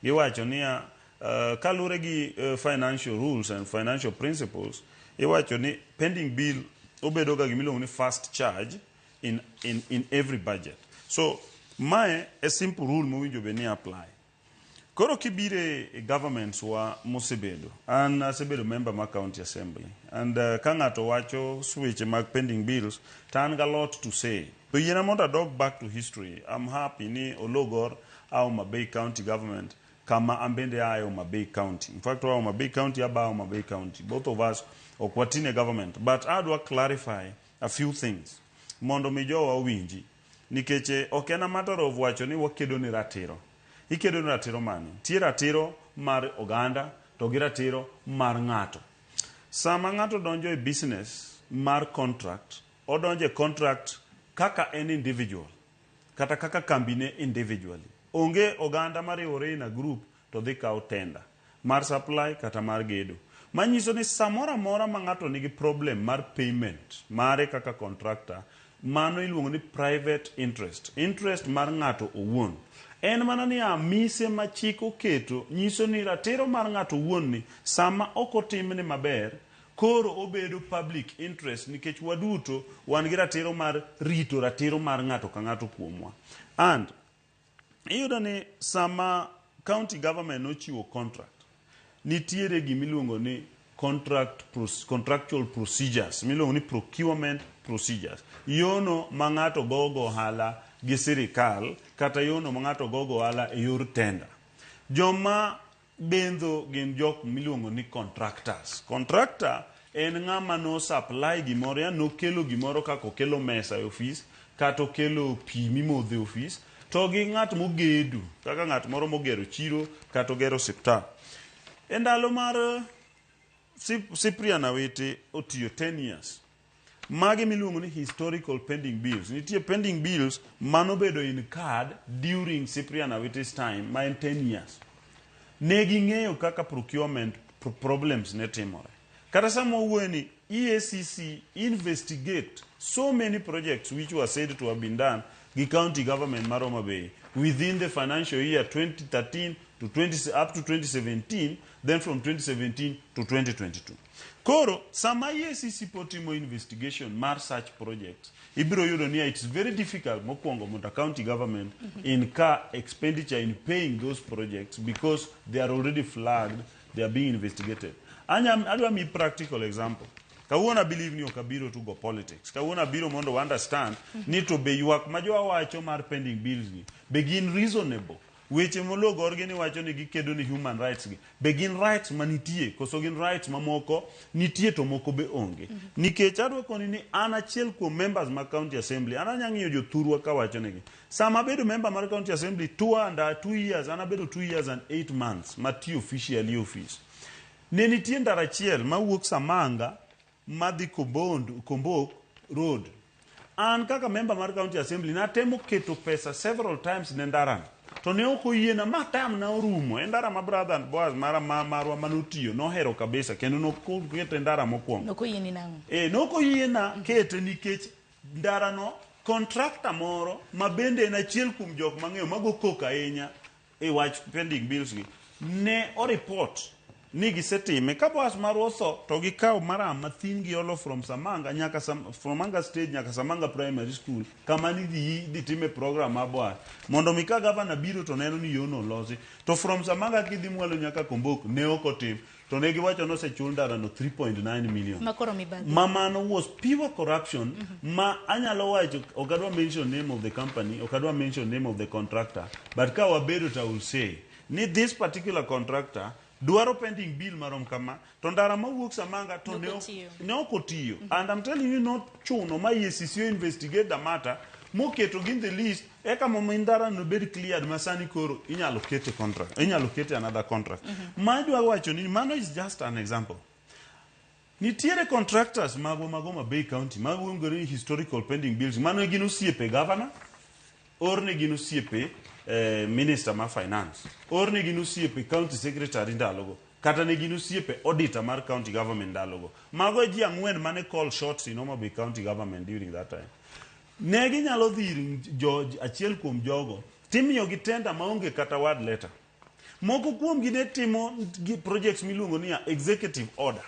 Giwacho niya, kaluwore gi financial rules and financial principles, iwacho ni pending bill obedo ga gimiluongo ni first charge in every budget. So mae e simple rule mowinjo bed ni apply. Koro kibire e governments wa mosebedo, an asebedo member mar county assembly and ka ng'ato wacho weche mag pending bills to an ga lot to say. To yiena mondo adog back to history. I'm happy ni Ologor a Homa Bay County government kama an bende a e Homa Bay County. In fact, wa Homa Bay County, aba Homa Bay County. Both of us ok watine government. But adwa clarify a few things mondo mi jowa owinji. Nikech ok en a matter of wacho ni wakedo ne ratiro. Ikedo ne ratiro mane? Nitie ratiro mar oganda to gi ratiro mar ng'ato. Sama ng'ato donjo e business mar contract, odonjo e contract kaka en individual kata kaka kambine individually. Onge oganda mariwore in a group to dhi kawo tender mar supply kata mar gedo. Manyiso ni samoro amora ma ng'ato nigi problem mar payment mare kaka contractor, mano iluongo ni private interest, interest mar ng'ato owuon. En mana ni mise ma chik oketo nyiso ni ratiro mar ng'ato owuon ni sama ok otimne maber, koro obedo public interest nikech waduto wan gi ratiro mar rito ratiro mar ng'ato ka ng'ato kuomwa. And iyudo ni sama county government nochiwo contract, nitiere gimiluongo ni contractual procedures miluongo ni procurement procedures, yono ma ng'ato gogo ohala gi sirikal kata yono ma ng'ato gogo ohala e yor tender. Joma bendho gin jok miluongo ni contractors. Contractor en ng'ama no supply gimoro, yani nokelo gimoro kaka okelo mesa e ofis kata okelo pi mimodho e ofis, to gi ng'at mogedo kaka ng'at moro mogero chiro kata ogero osiptal. E ndalo mar Cyprian Awiti otiyo 10 years. Magi miluongo ni historical pending bills. Nitie pending bills manobedo incurred during Cyprian Awiti's time ma en 10 years. Ne ging'eyo kaka procurement problems ne timore. Kata sama wawuoyo ni EACC investigate so many projects which were said to have been done gi county government mar Homa Bay within the financial year 2013 to 20, up to 2017, then from 2017 to 2022. Koro sama EACC pod timo investigation mar such projects, ibiro yudo ni it's very difficult mokwongo mondo county government incur expenditure in paying those projects because they are already flagged, they are being investigated. Adwa mi practical example. Kawuono I believe ni ok abiro to go politics. Kawuono abiro mondo understand ni to be ywak ma jowa wacho mar pending bills ni be gin reasonable. Weche mologorgi ni wacho ni gikedo ni human rights gi be gin rights manitie koso gin rights mamoko nitie to moko be onge. Nikech adwa koni ni an achiel kuom members mag county assembly, an anya ng'iyo jothurwa kawacho negi. Sama abedo member mar county assembly 2 and 2 years, an abedo 2 years and 8 months matiyo officially office. Ne nitie ndara achiel mawuok Samanga madhi Kobondo, Kombok Road. An kaka member mar county assembly natemo keto pesa several times ne ndarano. To ne ok oyiena ma time na orumo. En ndara ma brother and Boaz mara ma marwa manotiyo nohero kabisa kendo nokete ndara mokwongo. Nokoyieni nang'o? E, nokoyiena kete nikech ndarano contractor moro ma bende en achiel kuom jok mang'eyo mago koko ahinya e wach pending bills gi ne o report ni gisetime ka Boaz marwa otho to gikawo maram mathin giolo from Samanga nyaka from Samanga stage nyaka Samanga Primary School kama nidhi dhi time program mar Boaz mondo mi ka gavana biro to neno ni yono olosi. To from Samanga kidhi mwalo nyaka Kombok ne ok otim, to ne giwacho ni osechul ndarano 3.9 million. Makoro mibadhi. Ma mano was pure corruption. Ma anyalo wacho, ok adwa mention name of the company, ok adwa mention name of the contractor, but ka wabedo to I will say ni this particular contractor dwaro pending bill marom kama to ndara mawuok Samanga to ne ok ok otiyo. Ne ok otiyo. And I'm telling you, not chuno ma EACC investigate the matter moketo gi in the list eka mondo ndara no bed cleared ma sani koro inyalo kete contract, inyalo kete another contract. Ma adwa wacho ni mano is just an example. Nitiere contractors magwa mag Homa Bay County maluongore ni historical pending bills. Mano gin osiepe governor, orne gin osiepe minister mar finance, orne gin osiepe county secretary ndalogo, kata ne gin osiepe auditor mar county government ndalogo. Mago e ji ang'wen mane call shots in Homa Bay County government during that time. Ne ginyalo dhi ir jo achiel kuom jogo timiyogi tender maonge kata word letter. Moko kuomgi ne timo gi projects miluongo ni executive order.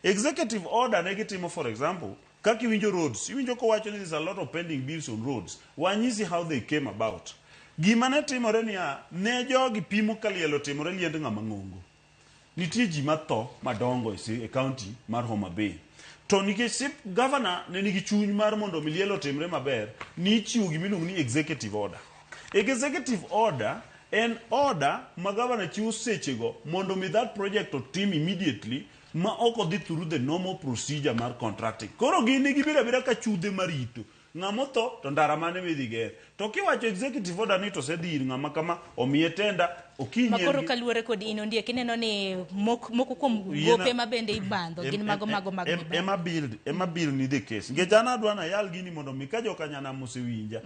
Executive order ne gitimo for example, kaka iwinjo roads, iwinjo kowacho ni there's a lot of pending bills on roads. Wanyisi how they came about. Gima ne timore niya, ne jogi pimo ka liel otimore liend ng'ama ng'ongo. Nitie ji matho madongo e county mar Homa Bay. To nikech sip governor ne nigi chuny mar mondo mi liel otimre maber, nichiwo gimiluongo ni executive order. Executive order en order ma governor chiwo sechego mondo mi that project otim immediately ma ok odhi through the normal procedure mar contracting. Koro gin ne gibedo abeda ka chudhe marito. Ng'ama otho to ndara mane midhi ger. To kiwacho executive order ni to osedhi ir ng'ama kama omiye tender okinyi Makoro kaluwore kod in Ondiek ineno ni mok, moko kuom gope ma bende ibandho gin mago mago mag mibadhi. Ema build ema bill ni the case. Nikech an adwa nayal gini mondo mi ka joka nyanam osewinja.